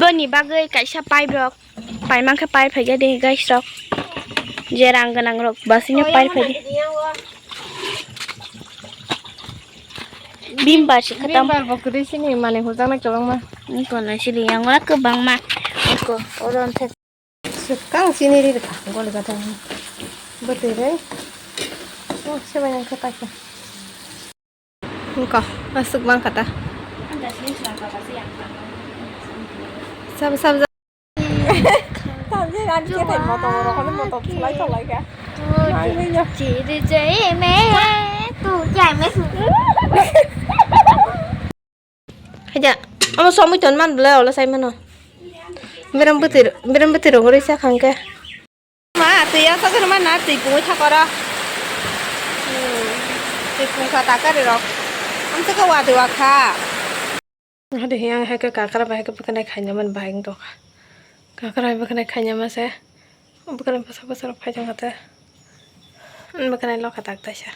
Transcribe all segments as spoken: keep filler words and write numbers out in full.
Ni bagwi kaisa pipe rok, pai mankhe pipe phaikha de guys rok, je rang gwnang rok basino pipe phaidi. Bimbar se khatam. Bimbar bo kwrwi sini mani hujaknai kwbangma. Niko na sili yang ora kwbangma. Niko oro onthe. Swkang sini ri rwkha goli gata. Bwtwi rwi. Oh, sebai nang khe paikha. Niko aswk mang kha ta. Sab sab. Tamjai ani khe thai motom rok hono motom slai tong lai kha. Nangwi no. Chiri jai me, tu jai me. Haja, amo somoi ton man bwle olo sai mano. Berem bwtwi, berem bwtwi rok risa khang khe. Ma, twi ya sa ma na twi pungwi thakora. Hmm, twi pung kha ta kari rok. Amsa khe wa twi wa kha. Hade yang hai khe kakra bai khe bwkhanai khaina man bai wng tongkha. Kakra bai bwkhanai khaina ma se. Bwkhanai bwsa bwsa rok phai tongkha te. Bwkhanai lokha tak taisa.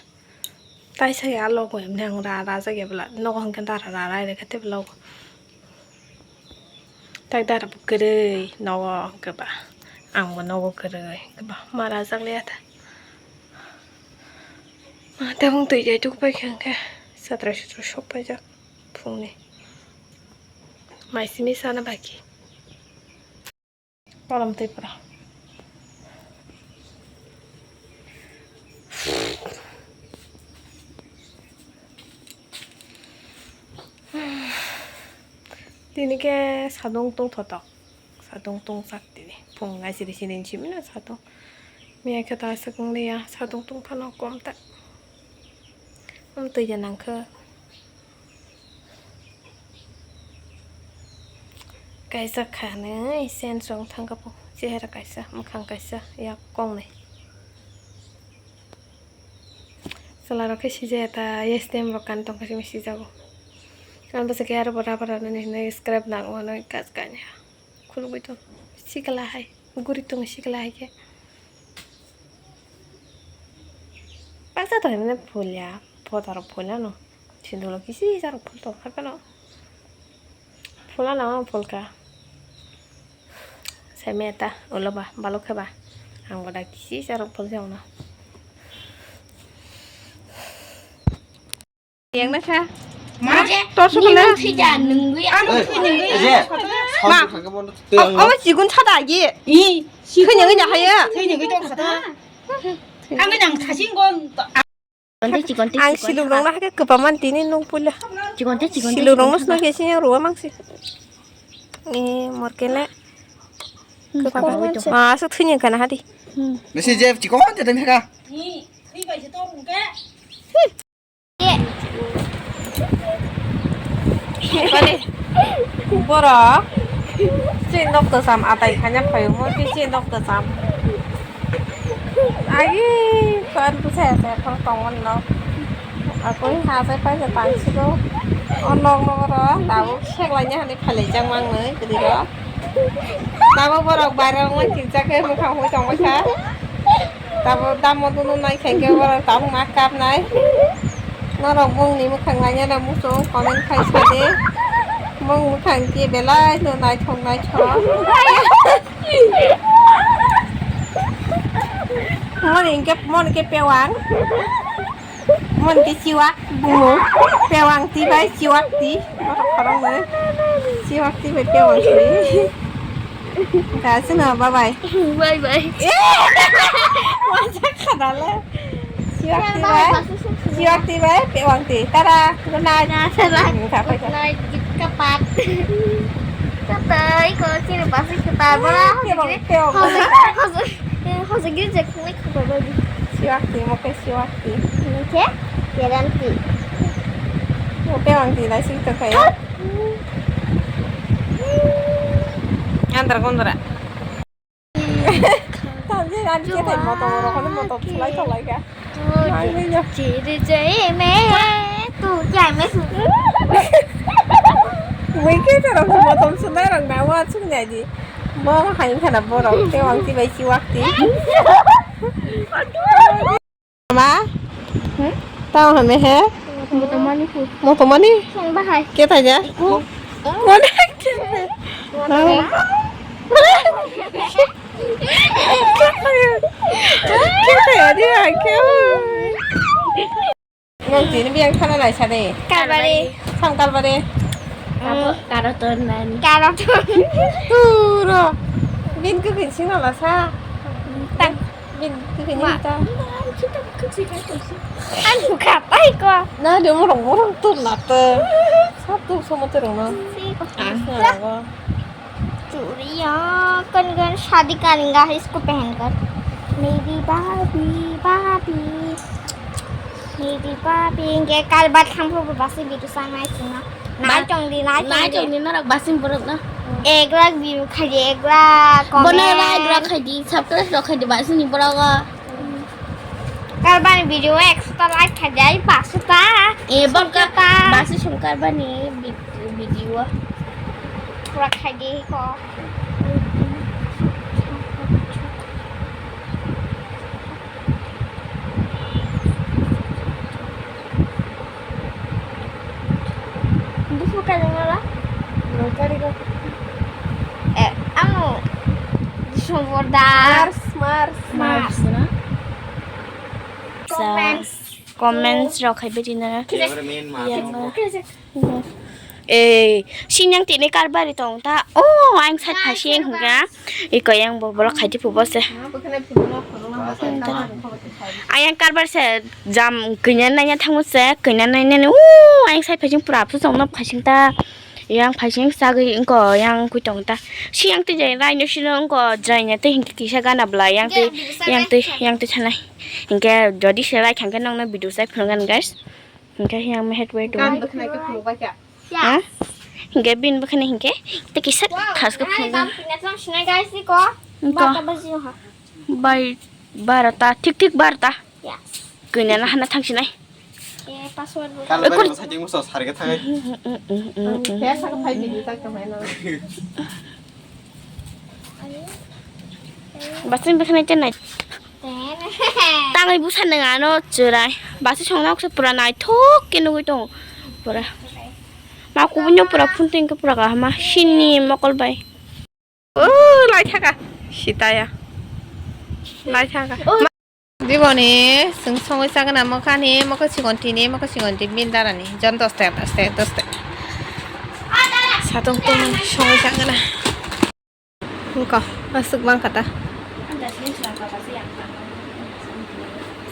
Taisa ya logo emne ang ra rajak ya bwla. Nogo hwnkhe dara ra rai rwkha tei bwla o. Tak dara bo kwrwi nogo hwnkhe ba. Ang bo nogo kwrwi hwnkhe ba. Ma rajak liya ta. Ma tabuk twi jai tuk pai khe hwnkhe. Satra sutro sok paijak phungni. Mai simi sana baki. Kolom twi pura. Tini khe sadung tong thotok. Sadung tong sak tini. Phung nai siri sini simi na sadung. Miya khe ta aswk wng liya. Sadung tong phano kom ta. Am twi ya nang khe. Kaisa khanwi sense wng thang kha po, chehera kaisa, mwkhang kaisa, yak kongnwi. Chwla rok khe sijaya ta, yes, tem rok kan tong kha simi sijago. Ang bwswk khe aro bo rubber rwnani hinwi scrap nang mano, gaj ganya khulugwi tong sikla hai, guri tong sikla hai khe. Baksa to hinwi phulya, photo rok phulya no. Sindulo kisi jarok phul tong kha phano. Phulano ang phulka. Sai meta ulo ba balok khe ba. Ang boda kisi jarok phul jao no. Yang na kha. Ma je. Tor su khala. Nung thija nungwi ang thwi nungwi. Je. Ma. Omo chigun chada gi. I. Thwi nungwi na haya. Thwi nungwi tong kha ta. Ang nang thasing gon. Chikonte, chikonte, Ang chikonte. Siluk rokno hakhe kwbangma tini nung puila. Chikonte, chikonte, Siluk rokno chikonte. Sino khe sini rwa mangsi. E morkele. Hmm, kwbangma kwbangma se. Ah, aswk thwini kana hadi. Hmm. Besi je chikonte temi kha. Ni, ni bai se to rungke. Kani borok chini nok kwcham atai khaina phaio, mo khe chini nok kwcham. Agi kwan bwsai se phang tongmani nok. Akoi ha sai paisa tangsigo. O nok nogoro tabuk seklaina hinwi phailaijak mangnwi kwrwirok. Tabuk borok bairok wngwi tingjak khe mwkhang hui tongbaikha. Tabuk damo duno nai khe borok tabuk ma kapnai. Norok bongni mwkhang nainani muchung comment khai sadi. Bong mwkhang khe belai no naithok naithok. Moni hwnkhe, moni khe pewang. Moni khe siwak bumung. Pewang twi bai siwak twi. Borok khoroknwi. Siwak twi bai pewang twi. Kasino, bye bye. Bye bye. Wajak khadale. Siwak twi bai. Siwak twi bai, pewang twi. Tara, good night. Tara. Hmm, kha, kha, kha. Good night, kapat. Katai, ko sini pasti kapat. Bola, pewang, hojak, pewang. Hojak, hojak, hojak, hojak, hojak, hojak. Siwak twi, mo khe siwak twi. Mo khe, pewang twi. Mo pewang twi, lai sing to khayo. Andra gondra. Tamjai ani khe thai motom rok hono motom slai tong lai kha. Nangwi no. Chiri jai me, tu jai me su. Mui khe thai rok motom sunai rok na wa sung nai di. Bo hai khana borok tei wang twi bai siwak twi. Ma? Hmm? Tamo hame he? Motomani pu. Motomani? Song bahai. Ke thaja? Iku. Mona ke? Nang tini biyang thana naisa de. Kalbari. Sam kalbari. Abo karoton nani. Karoton. Turo. Bin kukin sing lasa. Tang. Bin kukin ta. Ang buka tai ko. Na de morong morong tur na te. Satu sama terong na. Si. Ah, Churi ya, kan kan shadi karenge, isko pehenker. Maybe Barbie, Barbie. Maybe Barbie, hingke kal bat kham pho basi bitu sanai sina. Nai tong di, nai tong di. Nai tong di, norok basing borok na. Ek lakh view khai di, ek lakh comment. Bono like rok khai di, subscribe rok khai di, basing ni borok. Karbani video ekshota like khai di, ai paanch shota. E, bangka songshota. Basi song karbani vid-, video. Pura khai di ko. Busu kali ngala? Nang kari ko. Eh, amo. December da. Mars, Mars. Mars. Mars, na? Comments. Comments rok khai bidi na. Yang. Eh, sinyang tini karbari tong ta. Oh, ang sat phasi yang hingga. Iko yang bo bolok khai di pubo se. Ayang karbar se jam kanya nanya thangu se, kanya nanya ni. Oh, ang sat phasi pura phu song nop khasing ta. Yang phasing sagwi wngko, yang kui tong ta. Si yang twi jai rai no sino wngko, jai nya twi hinkhe kisa gana bla, yang twi, yang twi, yang twi thanai. Hinkhe jodi se rai khangkhe nongno video sai phunukgan, guys. Hinkhe yang mehet wai do. Kan bwkhnai khe phunukbai kha. Ha? Hinkhe bin bwkhnai hinkhe tei kisa khas khe phunukgan. Wngko. Bai barota, thik thik barota. Yes. Kanya na hana thangsinai. Eh, password bo. Kalbai mo sajing mo sar ke thangai. Ang kaya sa ka phai bini ta ka mai na. Basin bwkhanai chenai. Tangwi busa nang ano churai. Basi songna oksa pura naithok ke nugwi tongo. Pura. Ma kubunyo pura phunting ke pura kahama. Sini mokol bai. Oh, lai thaka. Sitaya. Lai thaka. Diboni, chwng songwi chagana mokhani, mokhe sigon tini, mokhe sigon tini, bin darani. Jon dosta, dosta, dosta. Satung tungni songwi chagana. Wngkha, aswk bangkha ta.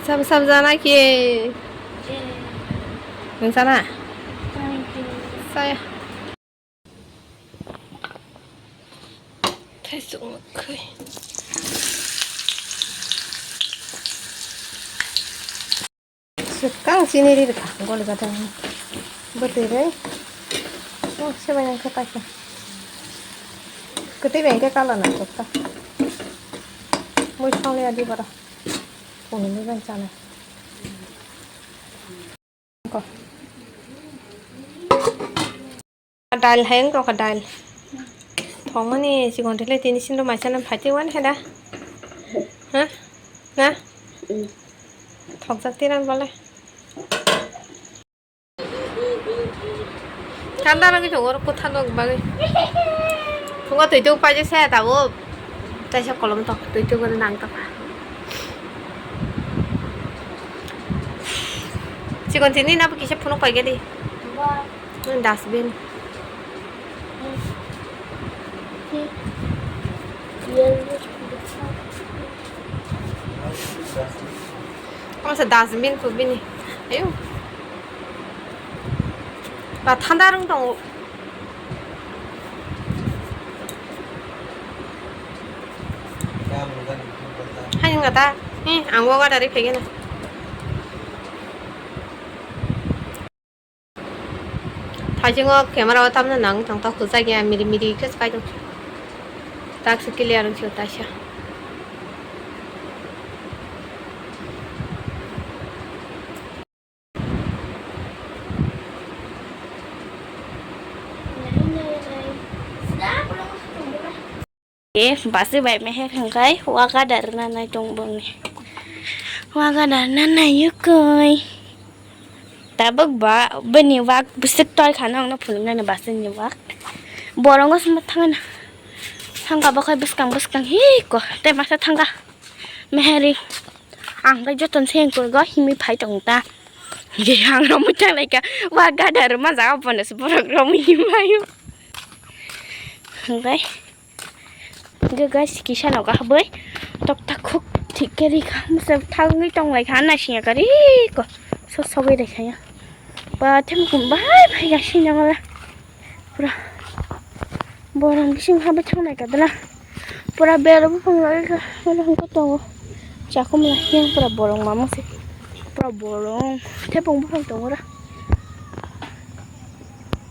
Sab, sab jana ki? Nung sana? Saya. Thaisuk mwkhwi. Swkang chini ri rwkha, goli gada. Bwtwi ri. Oh, sebai nang khe paikha. Kwtwi bai khe kala nang khe ta. Mui songli adi bara. Kuni mui ban chana. Ko. Dail hai wng tongkha, dail. Thokmani sikon thwile tini sindw maisa nang phaitwi wani heda. Ha? Na? Thokjak tiran bole. Thanda rogwi thok oro kwtha nok bagwi. Thungo twi tuk paijak saya tabuk. Taisa kolom tok twi tuk nang tokha. Sikon tini nabo kisa phunuk paigadi. Dustbin. Masa dustbin po bini. Ayo. Ba thanda rung tongo. Hai wngkha ta? Hi, ang waga dari phegena. Thaisingo camera o tamna nang tong tok kwchak ya miri miri khe paitong. Tak se clear wng sio taisa. E, basi bai meher hingkai waga darna nai tong bongni. Waga darna nai yukoi. Tabuk ba, bini wak bwswk toi khana wngna phunuknani basi ni wak. Borongo sima thangna. Thangka bokhai bwskang bwskang hi ko. Tei masa thangka. Mehari. Ang bai joton se ko go himi phai tong ta. Ge ang ro muchang lai ka. Wa gadar ma jaga bono se borok ro mu himayo. Ang bai. Ge guys kisa no ga bai. Tok tak khuk thik ke ri kha. Masa thangwi tong lai kha na siya kari ko. So so bai dai kha ya. Ba them kum bai bai ga sinya ngala. Pura borong bising habai thangnai kadala. Pura bero buphang lagika, bero hwnka tongo. Chakhum la yang pura borong mamang se. Pura borong. Thepung buphang tongo ra.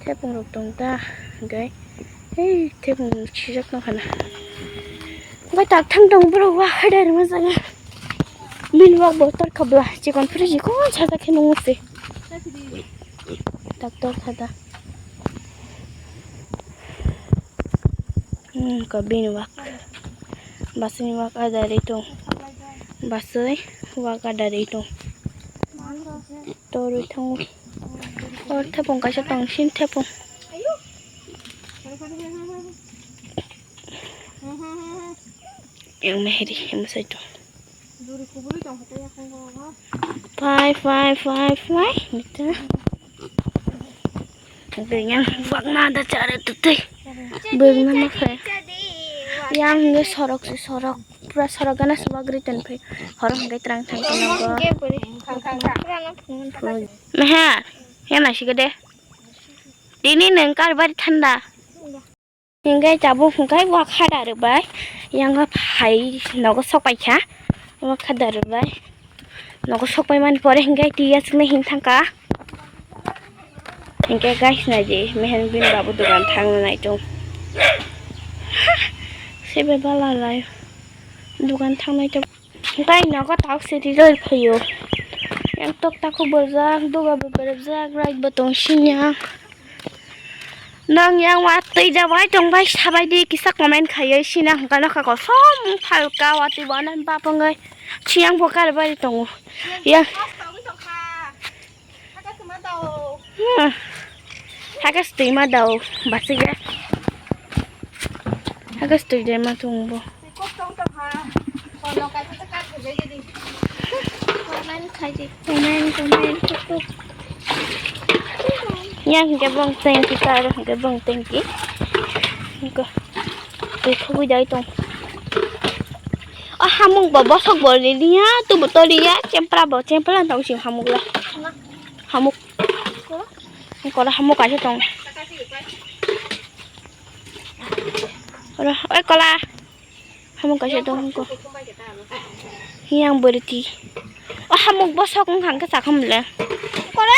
Thepung rok tong ta. Gai. Hei, thepung sijak no khana. Bai tak thang tong bro wa khadar ma jaga. Min wa bo tor khabla. Chikon phri ji kon sa ta khe nung se. Tak tor khada. Hmm, ka bini wak. Basui wak adari tong. Basui wak adari tong. Torui tong. Or thepung kaisa tong, sin thepung. Yang mehri, yang masai tong. Phai, phai, phai, phai. Mita. Yang wakna ada cara tuh teh. Belum nama phai. Yang ini sorok si sorok. Pura sorok gana sebab geritan phai. Horong hingga terang terang kena gua. Meher, yang nasi gede. Dini nengkar bari thanda. Hingke tabuk hingke wa khada rwbai, yang phai nogo sokpai kha, wa khada rwbai nogo sokpai mani pore hingke twi aswknai hin thangka. Hingke guys naidi, mehen bini babu dogan thangna naitung. Sebe bala lai dogan thangnai tok. Hingke nogo tok siri roi phaio. Yang tok tako berjak, doga bo berjak, rai bo tong sinya. Nang yang watwi jawai tongbai sabai di kisa comment khaiwi sina hwnkhe nokha kosom phalka watwi bo anan bapangwi siyang bo karbai tongo. Yang. Hmm. Hakas twi ma dao basiga. Hakas twi dai ma tong bo. Comment khai di. Comment, comment, tuk, tuk. Yang hingke bong tengki kar hingke bong tengki. Hingke twi khogwi dai tong. O hamuk bo bosok bo liya, tubu to liya, chempra bo, chempra tong sing hamuk la. Hamuk. Kola hamuk kaisa tong. Ora, oi kola. Hamuk kaisa tong ko. Yang berti. O hamuk bosok wngkha hingke sakha mole. Kola.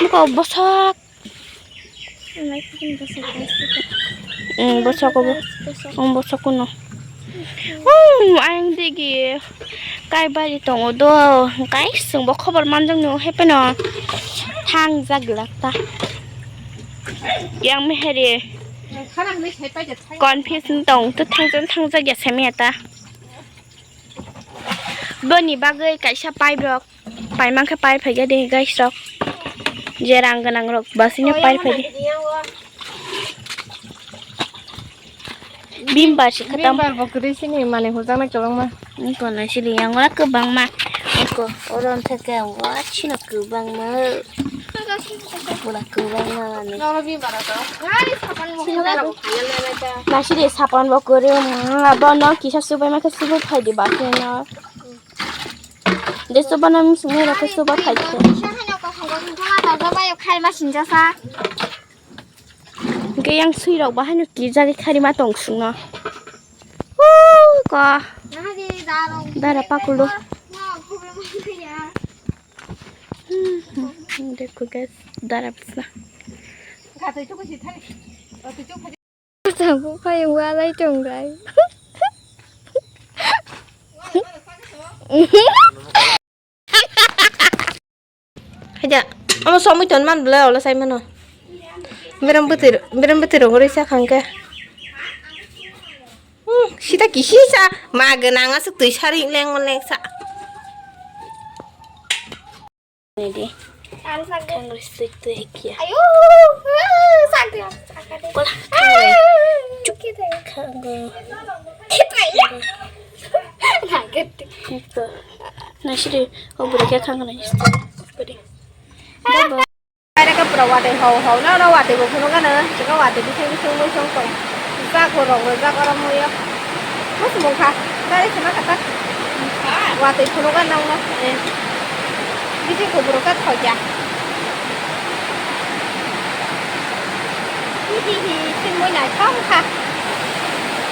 Muko bosok. Ang bosok obo. Ang bosok kuno. Hmm, ayang digi. Kai bari tongo do. Kai sungbo khobor manjak no hepeno. Thangjak glak ta. Yang meheri. Confuse tong to thangjak thangjak ya semia ta. Boni bagwi kaisa pipe rok. Paimang khe pai phaikha de guys rok. Je rang gwnang rok basino pai phai de. Bimbar se khatam. Bimbar bo kwrwi sini mani hujaknai kwbangma. Niko na sili yang ora kwbangma. Niko oro theke wa chino kwbangma. Pura kwbangma mani. Noro bimbar to. Na sili sapan bo kwrwi. Bono kisa subai ma khe subai phai di basino. Deso bana mi sumai rok khe soba khai khe. Hingke yang sui rok bahai no kijagwi khari ma tong sung no. Uu, ko. Dara pakulo. Hmm, hmm, hmm, dekho guys, dara bwsa. Tabuk phai walai tongrai. Haja, amo somoi ton man bwlai ola sai mano. Berem bwtwi, berem bwtwi rok risa khangke. Hmm, sita kisi sa ma gwnang aswk twi sari leng leng sa. Nidi. Ang sakde. Kang ristrik tu hekia. Ayo, sakde, sakde. Kola. Chuk. Kita. Kang. Kita ya. Nagete. Nasi de, oh, boleh kya kang ristrik. Boleh. Bye bye. Aire ka pura watwi hau hau na, oro watwi bo phunukgano, chwngno watwi bising bising mui song tong. Jak bo rok rwjak oro muio. Muchung mung kha, gari se ma kha ta. Watwi phunukgano nangno, eh. Bising kubur kha thokya. Hi hi hi, sing mui naithok kha.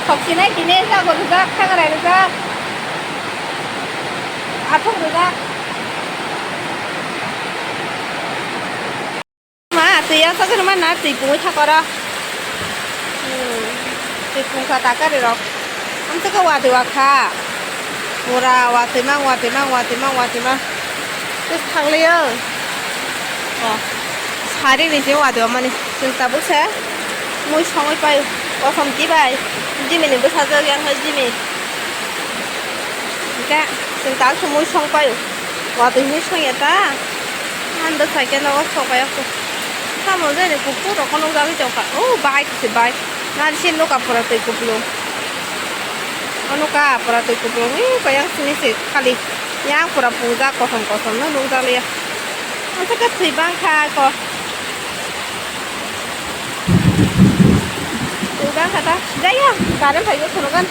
Thok sinai tini jak bo rwjak, thangrai rwjak. Athok rwjak. Ma, twi ya sakhe rwma na, twi pungwi thak oro. Hmm, twi pungkha takari rok. Amsaka watwi wakha. Pura watwi mang, watwi mang, watwi mang, watwi mang. Twi thaklio. Oh, sari ni je watwi mani. Chwng tabuk se mui songwi pai. Kosom twi bai. Jimmy ni bwsajwk yang hai Jimmy. Hingke chwng tak se mui song pai o. Watwi hinwi song ya ta. Ang bwsai khe nogo sok bai o. Tamo jani kuphur rok nukjagwi tongkha. O bike se bike. Nari se nuka pura twi kupulung. O nuka pura twi kupulung. Ui, koi yang simi se khali. Yang pura pujak kosom kosom no nukjak liya. Ang se khe thwi bang kha ko. Twi bang kha ta. Jaya, gari phai o thunukgan.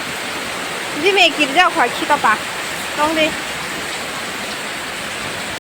Jimmy kirja kha khita pa. Tong di.